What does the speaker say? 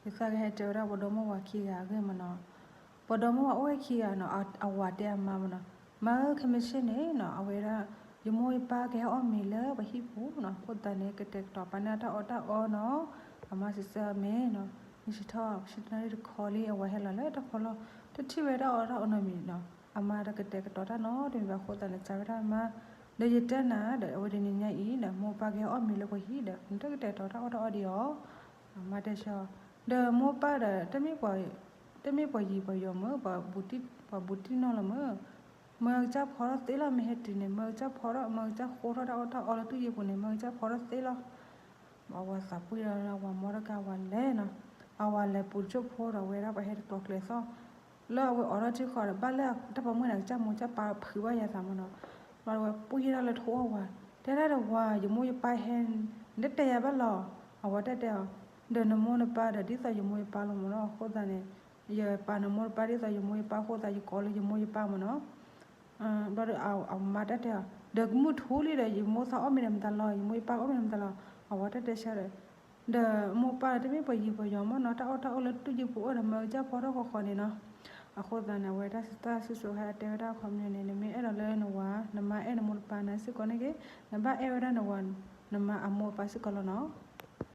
ယသးကဟဲတဲဝဲဒၣ်ပှၤဒီမါဝၤခံဂၤအဂ့ၢ်မနီၤ. ပှၤဒီမါဝၤအိၣ်ဝဲခံဂၤနီၤ, အဝၤတဲအမါမနီၤ, မါဧၢ ခဲမုၢ်ဆ့ၣ်န့ၣ်နီၤ အဝဲဒၣ် ယမိၢ်ယပၢ်ကဟဲအီၣ်မ့ၤလၢပှၤဟံၣ်ပူၤနီၤ, အဃိသတးန့ၣ် ကတဲာ်ကတီၤပာ်န့ၢ်တၢ်အီၣ်တၢ်အီနီၤ. အမါစံးဆၢမ့ၢ်နီၤ, မုၢ်ဆ့ၣ်ထီၣ် ဆ့ၣ်တနၣ်ရံၣ်တခီလံ အဝၤဟဲလီၤလၢတၢ်ဖီလီၢ်, တထံၣ်ဝဲဒၣ်အီၣ်တၢ်အီနီတမံၤနီၤ, အမါဒီးကတဲာ်ကတီၤတၢ်နီတမံၤဘၣ်အဃိသတးန့ၣ် စံးဝဲဒၣ်အမါ, ဒီးယတဲနၤဒီး အဝဲတနံၤညါအံၤဒီး မိၢ်ပၢ်ကဟဲအီၣ်မ့ၤလၢပှၤဟံၣ်ဒီး နတကတဲာ်ကတီၤတၢ်အီၣ်တၢ်အီဒံးဧါ. အမါတဲဆၢအီၤ, ဒီးမိၢ်ပၢ်ဒီး တမ့ၢ်ပှၤယံၤပှၤယီၤမ့ၢ်, ပှၤဘူးတံၢ်နီၢ်လီၤမ့ၢ်, မၢကစၢ်ဖီထီၣ်သ့လီၤ မ့ၢ်ဟဲတုၤန့ၣ် မၢကစၢ်ဖီထီၣ် မၢကစၢ်ဃိထီၣ်တၢ်အီၣ်တၢ်အီလၢသူၣ်ယံၤပူၤန့ၣ် မၢကစၢ်ဖီထီၣ်သ့လီၤ. အဝၤသးပှ့ၤဒီးအဝၤမီတကါ အဝၤလဲၤနီၤ, အဝၤလဲၤပူၤတစိၢ်ဖိဒီး ဝဲဒၣ်ပှၤဟဲတတီၤကျဲၤသီၣ်, လၢအဝဲအိးထီၣ်ထံဃီဒီး ဘၣ်လၢတၢ်ပိာ်မုၣ်န့ၣ် ကစၢ်မိၢ်ကစၢ်ပၢ်ဖုးဘၣ်ယၤသးမနီၤ, ဘျီဒီးဝဲပှ့ၤဒၣ်လၢထိအီၣ်ဝၤ, တဲဒၣ်ဒီးဝၤ ယမိၢ်ယပၢ်ဟဲ, နတတဲယၤဘၣ်လီၤ. အဝၤတၢ်တဲအီၤ, ဒီးနမိၢ်နပၢ်ဒီး ဒ်သိးယမိၢ်ယပၢ်လီၤမနီၤ, အဃိသတးန့ၣ် ယပာ်နမိၢ်နပၢ်ဒ်သိးယမိၢ်ယပၢ်အဃိသတး ယကိးလၢယမိၢ်ယပၢ်မနီၤ. ဘျီဒီးအမါတၢ်တဲအီၤ, ဒီးကမုၢ်ထူလံဒီး ယမိၢ်သးအီၣ်မ့ၤဒီးမတၤလီၤ, ယမိၢ်ယပၢ်အီၣ်မ့ၤဒီးမတၤလီၤ. အဝၤတၢ်တဲဆၢဒီး, ဒီးမိၢ်ပၢ်ဒီး တမ့ၢ်ပှၤယံၤပှၤယီၤမနီၤ, တၢ်အီၣ်တၢ်အီလၢသူၣ်ယံၤပူၤအိၣ်ဒီး မၢကစၢ်ဖီထီၣ်ဃီဃီန့ၣ်နီၤ. အဃိသတးန့ၣ် အဝဲဒၣ်တၢ်စံၣ်စိၤဟဲတဲဝဲဒၣ်အခီပညီန့ၣ် နမ့ၢ်အဲၣ်ဒိးလၢနဝၤ နမါအဲၣ်နမိၢ်နပၢ်နၤစ့ၢ်ကီးန့ၣ်ဂ့ၤ, နဘၣ်အဲၣ်ဝဲဒၣ်နဝၤ နမါအမိၢ်အပၢ်စ့ၢ်ကီးလီၤနီၤ.